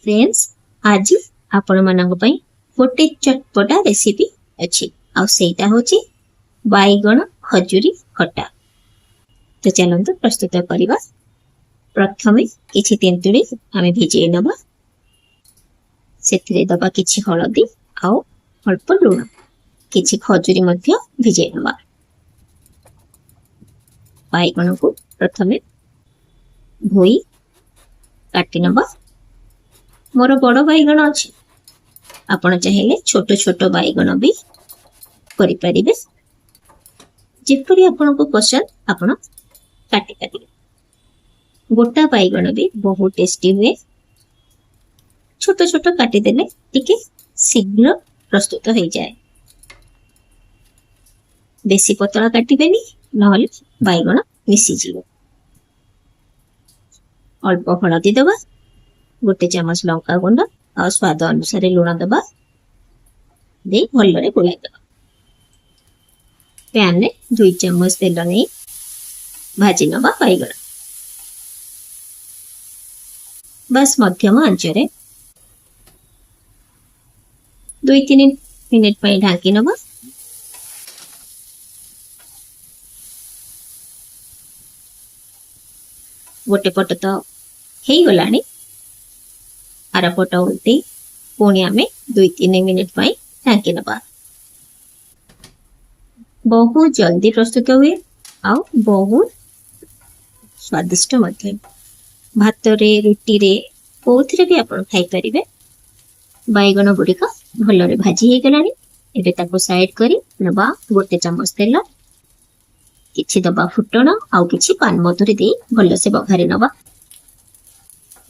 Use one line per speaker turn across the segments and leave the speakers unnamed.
Friends, ଆଜି ଆପଣମାନଙ୍କ ପାଇଁ ଗୋଟେ ଚଟପଟା ରେସିପି ଅଛି ଆଉ ସେଇଟା ହେଉଛି ବାଇଗଣ ଖଜୁରୀ ଖଟା। ତ ଚାଲନ୍ତୁ ପ୍ରସ୍ତୁତ କରିବା। ପ୍ରଥମେ କିଛି ତେନ୍ତୁଳି ଆମେ ଭିଜେଇ ନେବା। ସେଥିରେ ଦବା କିଛି ହଳଦୀ ଆଉ ଅଳ୍ପ ଲୁଣ। କିଛି ଖଜୁରୀ ମଧ୍ୟ ଭିଜେଇ ନେବା। ବାଇଗଣକୁ ପ୍ରଥମେ ଧୋଇ କାଟି ନେବା। ମୋର ବଡ଼ ବାଇଗଣ ଅଛି, ଆପଣ ଚାହିଁଲେ ଛୋଟ ଛୋଟ ବାଇଗଣ ବି କରିପାରିବେ। ଯେପରି ଆପଣଙ୍କୁ ପସନ୍ଦ ଆପଣ କାଟିପାରିବେ। ଗୋଟା ବାଇଗଣ ବି ବହୁତ ଟେଷ୍ଟି ହୁଏ। ଛୋଟ ଛୋଟ କାଟିଦେଲେ ଟିକେ ଶୀଘ୍ର ପ୍ରସ୍ତୁତ ହେଇଯାଏ। ବେଶୀ ପତଳା କାଟିବେନି, ନହେଲେ ବାଇଗଣ ମିଶିଯିବ। ଅଳ୍ପ ହଳଦୀ ଦେବା, 1 ଚାମଚ ଲଙ୍କା ଗୁଣ୍ଡ ଆଉ ସ୍ୱାଦ ଅନୁସାରେ ଲୁଣ ଦେବା, ଦେଇ ଭଲରେ ଗୋଳାଇ ଦେବା। ପ୍ୟାନରେ 2 ଚାମଚ ତେଲ ନେଇ ଭାଜି ନେବା ବାଇଗଣ। ବାସ୍ ମଧ୍ୟମ ଆଞ୍ଚରେ 2-3 ମିନିଟ୍ ପାଇଁ ଢାଙ୍କି ନେବା। ଗୋଟେ ପଟ ତ ହେଇଗଲାଣି, ଆର ପଟ ଓଲଟେଇ ପୁଣି ଆମେ 2-3 ମିନିଟ୍ ପାଇଁ ଢାଙ୍କି ନେବା। ବହୁତ ଜଲ୍ଦି ପ୍ରସ୍ତୁତ ହୁଏ ଆଉ ବହୁତ ସ୍ୱାଦିଷ୍ଟ ମଧ୍ୟ। ଭାତରେ, ରୁଟିରେ, କୋଉଥିରେ ବି ଆପଣ ଖାଇପାରିବେ। ବାଇଗଣ ଗୁଡ଼ିକ ଭଲରେ ଭାଜି ହେଇଗଲାଣି। ଏବେ ତାକୁ ସାଇଡ୍ କରି ନେବା 1 ଚାମଚ ତେଲ, କିଛି ଦବା ଫୁଟଣ ଆଉ କିଛି ପାନମଧୁରୀ ଦେଇ ଭଲସେ ବଘାରି ନେବା।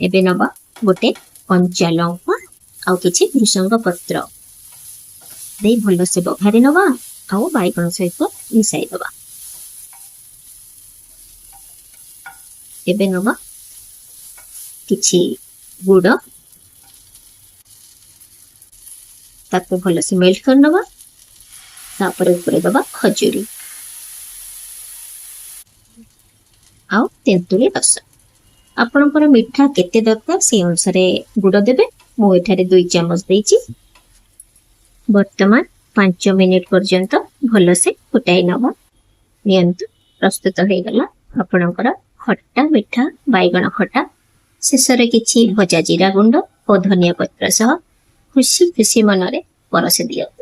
ଏବେ ନେବା ଗୋଟେ କଞ୍ଚା ଲଙ୍କା ଆଉ କିଛି ଭୃସଙ୍ଗ ପତ୍ର ଦେଇ ଭଲସେ ବଘାରି ନେବା ଆଉ ବାଇଗଣ ସହିତ ମିଶାଇ ଦେବା। ଏବେ ନେବା କିଛି ଗୁଡ଼, ତାକୁ ଭଲସେ ମେଲ୍ଟ କରିନେବା। ତାପରେ ଉପରେ ଦେବା ଖଜୁରୀ ଆଉ ତେନ୍ତୁଳି ରସ। ଆପଣଙ୍କର ମିଠା କେତେ ଦରକାର ସେଇ ଅନୁସାରେ ଗୁଡ଼ ଦେବେ। ମୁଁ ଏଠାରେ 2 ଚାମଚ ଦେଇଛି। ବର୍ତ୍ତମାନ 5 ମିନିଟ୍ ପର୍ଯ୍ୟନ୍ତ ଭଲସେ ଫୁଟାଇ ନେବା। ନିଅନ୍ତୁ, ପ୍ରସ୍ତୁତ ହେଇଗଲା ଆପଣଙ୍କର ଖଟା ମିଠା ବାଇଗଣ ଖଟା। ଶେଷରେ କିଛି ଭଜା ଜିରା ଗୁଣ୍ଡ ଓ ଧନିଆ ପତ୍ର ସହ ଖୁସି ଖୁସି ମନରେ ପରସି ଦିଅନ୍ତୁ।